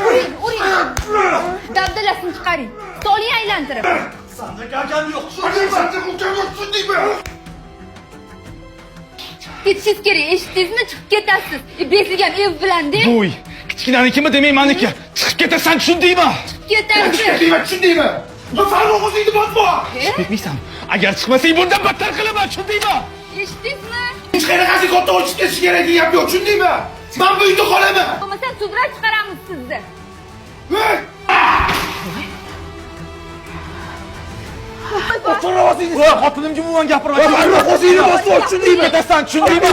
Uring, uring. Dabdalasini chiqaring. Soling aylantirib. Sanda akam yo'q, tushundingmi? Sanda ukam yo'q, tushundingmi? Ketishingiz kerak, eshitdingizmi? Chiqib ketasiz. Besilgan ev bilan-da. Bu uy kichkinanikimi demak maniki. Chiqib ketasan, tushundingmi? Chiqib ketasiz. Tushundingmi, tushundingmi? Farruh o'zingni bosma! Chiqib ketmaysan. Agar chiqmasang bundan battar qilaman, tushundingmi? Eshitdingizmi? Hech qanaqasi katta o'chib ketish kerak degan gap yo'q, tushundingmi? Men bu uyda qolaman. Bo'lmasa sudrab chiqaramiz sizni. Hey! Voy, xotinimga umuman gapirma. Farruh o'zingni bosma, tushundingmi? Ketasan, tushundingmi?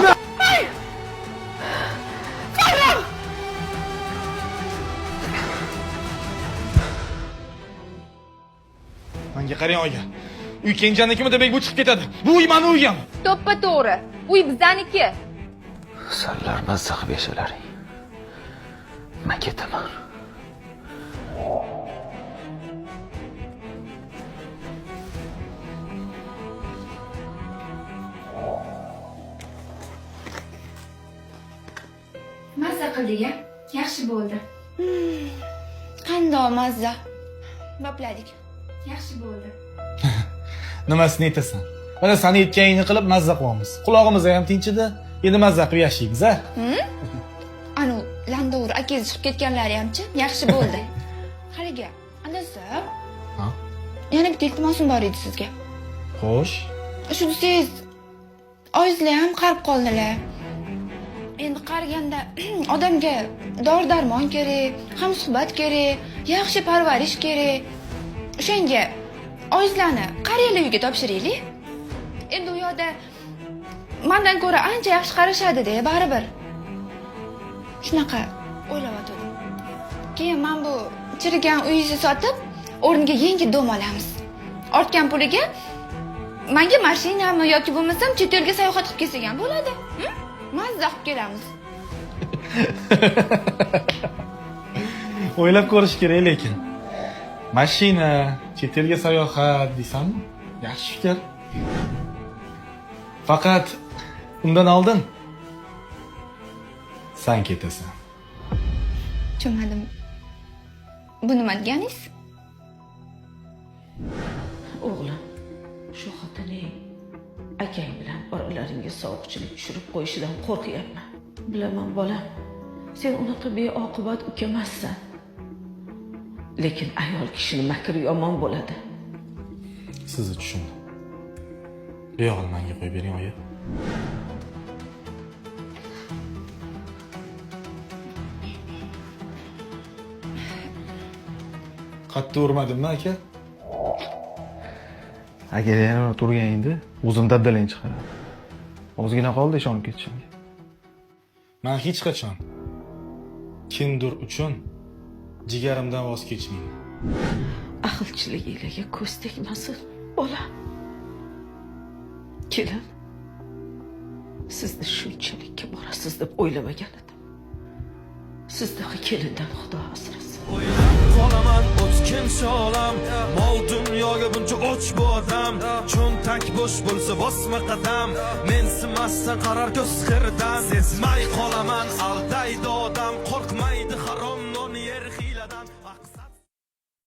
Menga qarang oyi. Uy kenjanikimi demak bu chiqib ketadi. Bu uy mani uyim. To'ppa to'g'ri. Uy bizaniki. Sanlar mazza qilib yashalaring. Men ketaman. Mazza qildik a? Yaxshi bo'ldi. Qandoq mazza. Bopladik. Yaxshi bo'ldi. Nimasini aytasan? Mana sani aytganingni qilib mazza qilyapmiz. Qulog'imiz ham tinchidi. Endi mazza qilib yashaymiz, a? Anu landovur akangiz chiqib ketganlari hamchi yaxshi bo'ldi. Haligi, adasi. Ha? Yana bitta iltimosim bor edi sizga. Xo'sh. Shu desangiz, oyizlar ham qarib qoldilar. Endi qariganda odamga dori darmon kerak, hamsuhbat kerak, yaxshi parvarish kerak. O'shanga oyizlarni qariyalar uyiga topshiraylik. Endi u yoqda mandan ko'ra ancha yaxshi qarashadi-da, baribir. Shunaqa o'ylayotgandim. Keyin men bu chirigan uyingizni sotib, o'rniga yangi dom olamiz. Ortgan puliga menga mashinami yoki bo'lmasam chet elga sayohat qilib kelsak ham bo'ladi. Mazza qilib kelamiz. O'ylab ko'rish kerak lekin. Mashina, chet elga sayohat deysanmi? Yaxshi fikr. Faqat undan oldin san ketasan. Tushunmadim. Bu nima deganingiz? O'g'lim, shu xotining akang bilan oralaringga sovuqchilik tushirib qo'yishidan qo'rqyapman. Bilaman bolam, sen unaqa beoqibat uka emassan. Lekin ayol kishini makri yomon bo'ladi. Sizni tushundim. Bu yog'ini menga qo'yib bering, oyi. Qattiq urmadimmi aka? Agar yana turganingda o'zim dabdalang chiqaraman. Ozgina qoldi ishonib ketishimga. Men hech qachon kimdir uchun jigarimdan voz kechmayman. Ahilchiliginglarga ko'z tegmasin, bolam. Kelin, sizni shunchalikka borasiz deb o'ylamagan edim. Sizdaqa kelindan Xudo asrasin. O'ylab qolaman o'tkinchi olam, mol dunyoga buncha och bu odam, cho'ntak bo'sh bo'lsa bosma qadam, mensimasdan qarar ko'z xirdan, sezmay qolaman aldaydi odam, qo'rqmay